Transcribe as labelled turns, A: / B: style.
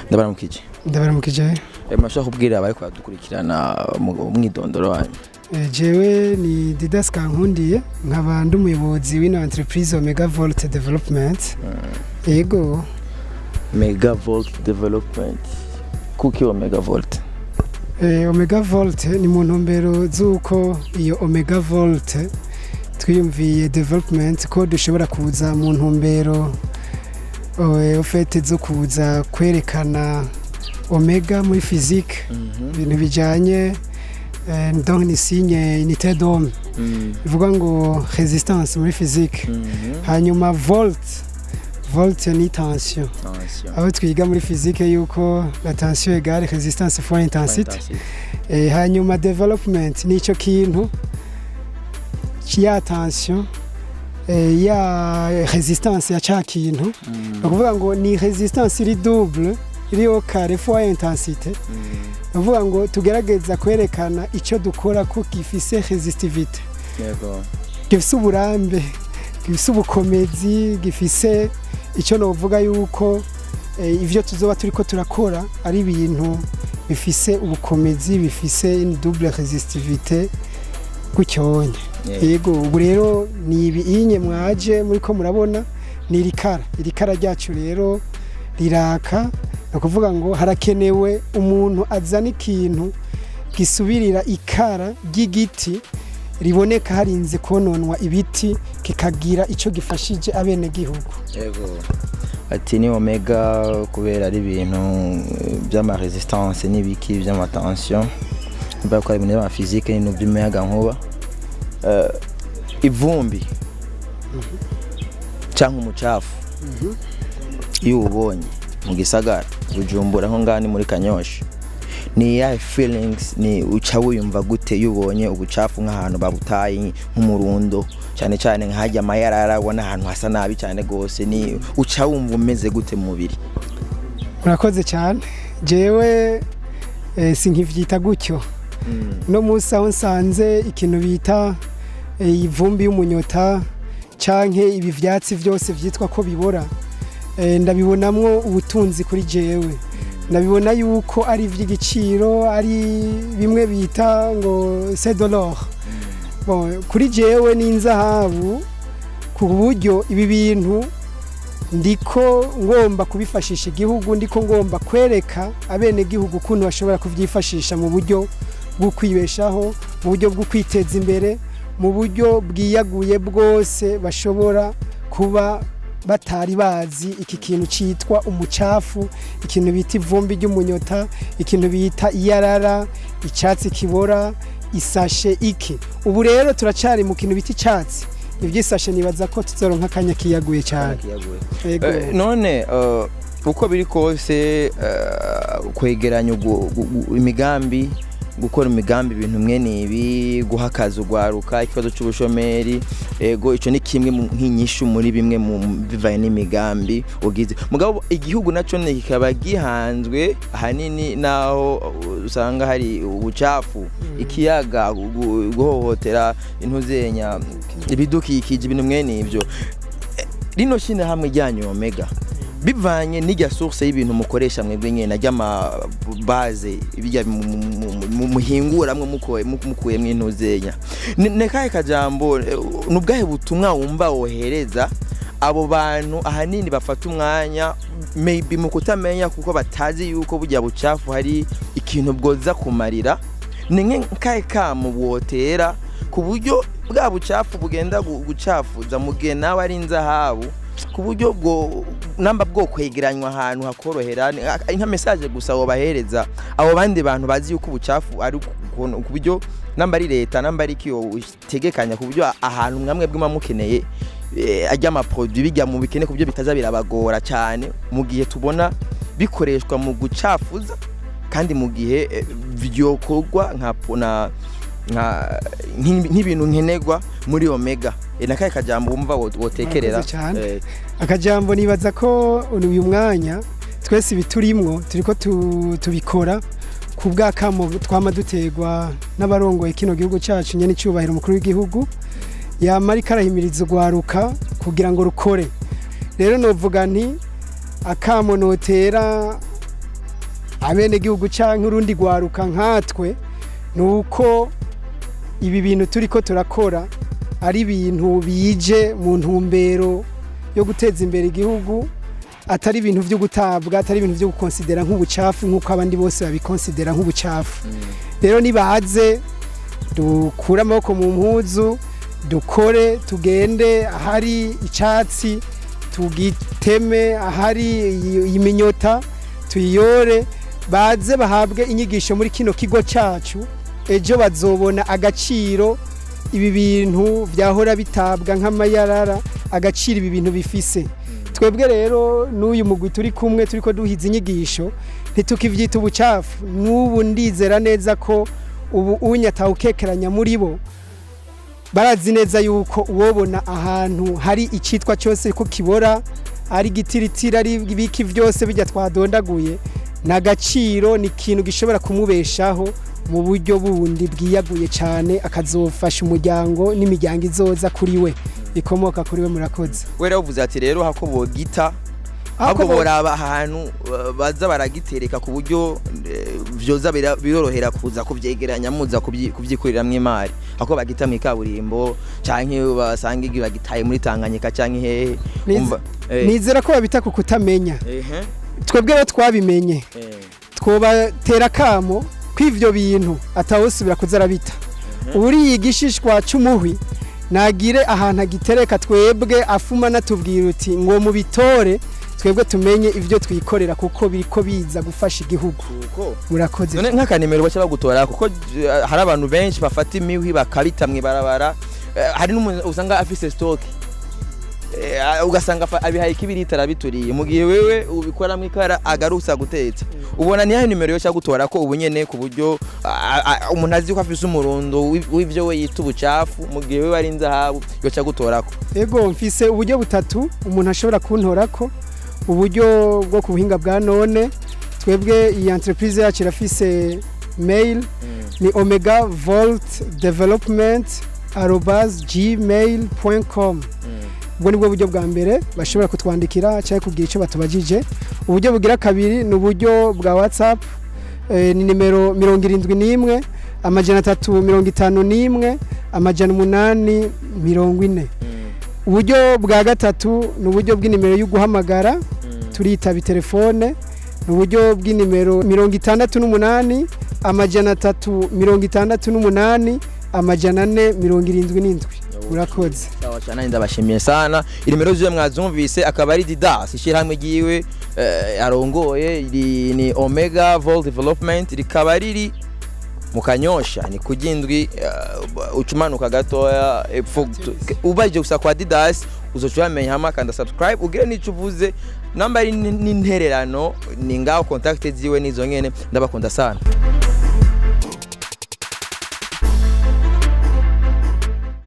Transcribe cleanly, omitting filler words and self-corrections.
A: Ndabaramukije.
B: Ndabaramukije.
A: Murashobora kubwira abariko baradukurikirana umwidondoro wanyu?
B: Jewe ni Didas Kankundiye, nkaba ndi umuyobozi w'ino entreprise Omega Volt Development, yego.
A: Mega Volt Development, kuki Omega Volt?
B: Omega Volt ni mu ntumbero z'uko iyo Omega Volt twiyumviye development ko dushobora kuza mu ntumbero au fait zo kuza kwerekana omega muri physique, ibintu bijanye donc ni signe unité d'ohm, bivuga ngo résistance muri physique. Hanyuma volt, volt ni tension, aho twiga muri physique yuko la tension égale résistance fois intensité. Hanyuma development ni ico kintu ya tension, ya résistance ya ca kintu. Ni ukuvuga ngo ni résistance iri double, iri au carré fois intensité. Ni ukuvuga ngo tugerageza kwerekana icyo dukora ko gifise résistivité, gifise uburambe, gifise ubukomezi, gifise icyo novuga yuko ivyo tuzoba turiko turakora ari ibintu bifise ubukomezi, bifise une double résistivité gutyonye. Yego, ubu rero ni ibi inye mwaje muri ko murabona ni irikara. Irikara ryacu rero riraka. Ni ukuvuga ngo harakenewe umuntu azana ikintu gisubirira ikara ry'igiti riboneka harinze kononwa ibiti, kikagira icyo gifashije abenegihugu.
A: Yego, ati ni omega kubera ari ibintu by'ama résistance n'ibiki by'ama tension, bivuga ko ari ibintu by'ama physique n'ibintu by'umuyagankuba. Ivumbi cyangwa umucafu, iyo uwubonye mu gisagara Bujumbura, nko ngaha ni muri Kanyosha, ni iyahe feelings, ni uca wiyumva gute iyo ubonye ubucafu nk'ahantu babutaye nk'umurundo, cyane cyane nk'ahajya amayarara, ubona ahantu hasa nabi cyane gose, ni uca wumva umeze gute mu mubiri?
B: Murakoze cyane. Jewe sinkivyita gutyo. No munsi aho nsanze ikintu bita ivumbi y'umunyota canke ibi vyatsi vyose vyitwa ko bibora, ndabibonamwo ubutunzi. Kuri jewe ndabibona yuko ari ivy'igiciro, ari bimwe bita ngo c'est de l'or. Bon, kuri jewe ni inzahabu, ku buryo ibi bintu ndiko ngomba kubifashisha igihugu, ndiko ngomba kwereka abenegihugu ukuntu bashobora kuvyifashisha mu buryo bwo kwibeshaho, mu buryo bwo kwiteza imbere, mu buryo bwiyaguye bwose bashobora kuba batari bazi iki kintu citwa umucafu, ikintu bita ivumbi ry'umunyota, ikintu bita iyarara, icyatsi kibora, isashe iki. Ubu rero turacari mu kintu bita icyatsi. Ivy'isashe nibaza ko tuzoronka akanya kiyaguye cyane. Yego.
A: None uko biri kose, kwegeranya imigambi, gukora imigambi, ibintu mwene ibi, guha akazi ugwaruka, ikibazo c'ubushomeri, ego, ico ni kimwe nk'inyishu muri bimwe mu bivanye n'imigambi ugize. Mugabo igihugu naco ne kikaba gihanzwe ahanini naho usanga hari ubucafu, ikiyaga, guhohotera intuzenya ibidukikije, ibintu mwene ivyo. Rino shirahamwe ryanyu Omega, bivanye n'irya source y'ibintu mukoresha mwebwe nyene, ry'ama base ibijya muhinguramwo mukuyemwo intuzenya, ni kahe kajambo, ni ubwahe butumwa wumva wohereza abo bantu ahanini bafata umwanya maybe mu kutamenya, kuko batazi yuko burya bucafu hari ikintu bwoza kumarira? Ni nkahe kamo wotera ku buryo bwa bucafu bugenda gucafuza mu gihe nawe ari inzahabu, ku buryo bwo namba bwo kwegeranywa ahantu hakorohera? Nka message gusa wobahereza abo bandi bantu bazi yuko ubucafu ari ku buryo namba ari leta, namba ari ikiyo utegekanya, ku buryo ahantu mwamwe bwima mukeneye ajya ama produit bijya mu bikene, ku buryo bitaza birabagora cyane mu gihe tubona bikoreshwa mu gucafuza, kandi mu gihe vyokorwa nka nk'ibintu nkenerwa muri Omega? Nakahe kajambo wumva wotekerera?
B: Murakoze cyane. Akajambo, nibaza ko uyu mwanya twese ibiturimwo turiko tubikora ku bw'akamo twama duterwa n'abarongoye kino gihugu cyacu, nyene icyubahiro umukuru w'igihugu yama ariko arahimiriza urwaruka kugira ngo rukore. Rero novuga nti akamo notera Abenegihugu canke urundi rwaruka nkatwe, ni uko ibi bintu turiko turakora ari ibintu bije mu ntumbero yo guteza imbere igihugu, atari ibintu byo gutabwa, atari ibintu byo gukonsidera nk'ubucafu nk'uko abandi bose babikonsidera nk'ubucafu. Rero nibaze dukure amaboko mu mpuzu, dukore, tugende ahari icyatsi tugiteme, ahari iminyota tuyiyore. Baze bahabwe inyigisho muri kino kigo cyacu, ejo bazobona agaciro ibi bintu byahora bitabwa nk'amayarara, agaciro ibi bintu bifise. Twebwe rero n'uyu mugwi turi kumwe, turiko duhiza inyigisho, ntitukivyita ubucafu. N'ubu ndizera neza ko ubu unya atawukekeranya muri bo, barazi neza yuko uwobona ahantu hari icitwa cyose ko kibora, ari igitiritiri, ari ibiki byose bijya twadondaguye, ni agaciro, ni ikintu gishobora kumubeshaho mu buryo bundi bwiyaguye cyane, akazofasha umuryango n'imiryango izoza kuri we, ikomoka kuri we. Murakoze.
A: We rero uvuze ati rero hako bogita, ahubwo boraba ahantu baza baragitereka ku buryo vyoza birorohera kuza kubyegeranya, muza kuvyikuriramwo imari, ako bagita mu ikaburimbo canke basanga igi bagitaye muri Tanganyika canke hehe. Umva.
B: Nizera ko babita ku kutamenya. Twebwe rero twabimenye, twobatera akamo ko ivyo bintu atawusubira kuza arabita. Uriye igishishwa c'umuhwi nagire ahantu agitereka, twebwe afuma natubwira uti ngo mubitore, twebwe tumenye ivyo twikorera, kuko biriko biza gufasha igihugu.
A: Kuko
B: Murakoze.
A: None nk'akanimero baca bagutora, kuko hari abantu benshi bafata imihwi bakabita mw'ibarabara, hari n'umuntu usanga afise stock, ugasanga abihaye ikibiriti arabituriye, mu gihe wewe ubikoramo ikara agarusa gutetsa. Ubona niyahe nimero yoca gutora ko ubu nyene, ku buryo umuntu azi ko afise umurundo w'ivyo we yita ubucafu, mu gihe wewe ari inzahabu, yoca gutorako?
B: Ego, mfise uburyo butatu umuntu ashobora kuntorako. Uburyo bwo ku buhinga bwa none, twebwe iyi entreprise yacu irafise mail, ni omegavoltdevelopment@gmail.com. Ubwo nibwo buryo bwa mbere bashobora kutwandikira cyangwa kugira icyo batubajije. Uburyo bugira kabiri ni uburyo bwa WhatsApp, ni nimero 71 351 840. Uburyo bwa gatatu ni uburyo bw'inimero yo guhamagara, turitaba telefone, ni uburyo bw'inimero 68 368 477. Murakoze.
A: Sawa cyane, ndabashimiye sana. Inimero ziwe mwazumvise, akaba ari Didas, ishyirahamwe ryiwe arongoye ni Omega Volt Development, rikaba riri mu Kanyosha, ni ku Gindwi, ucumanuka gatoya epfo, ubaje gusa kwa Didas uzoca uhamenya. Hama kanda subscribe, ugire n'ico uvuze, namba ari n'intererano, ni ngaho contact ziwe nizo nyene. Ndabakunda sana.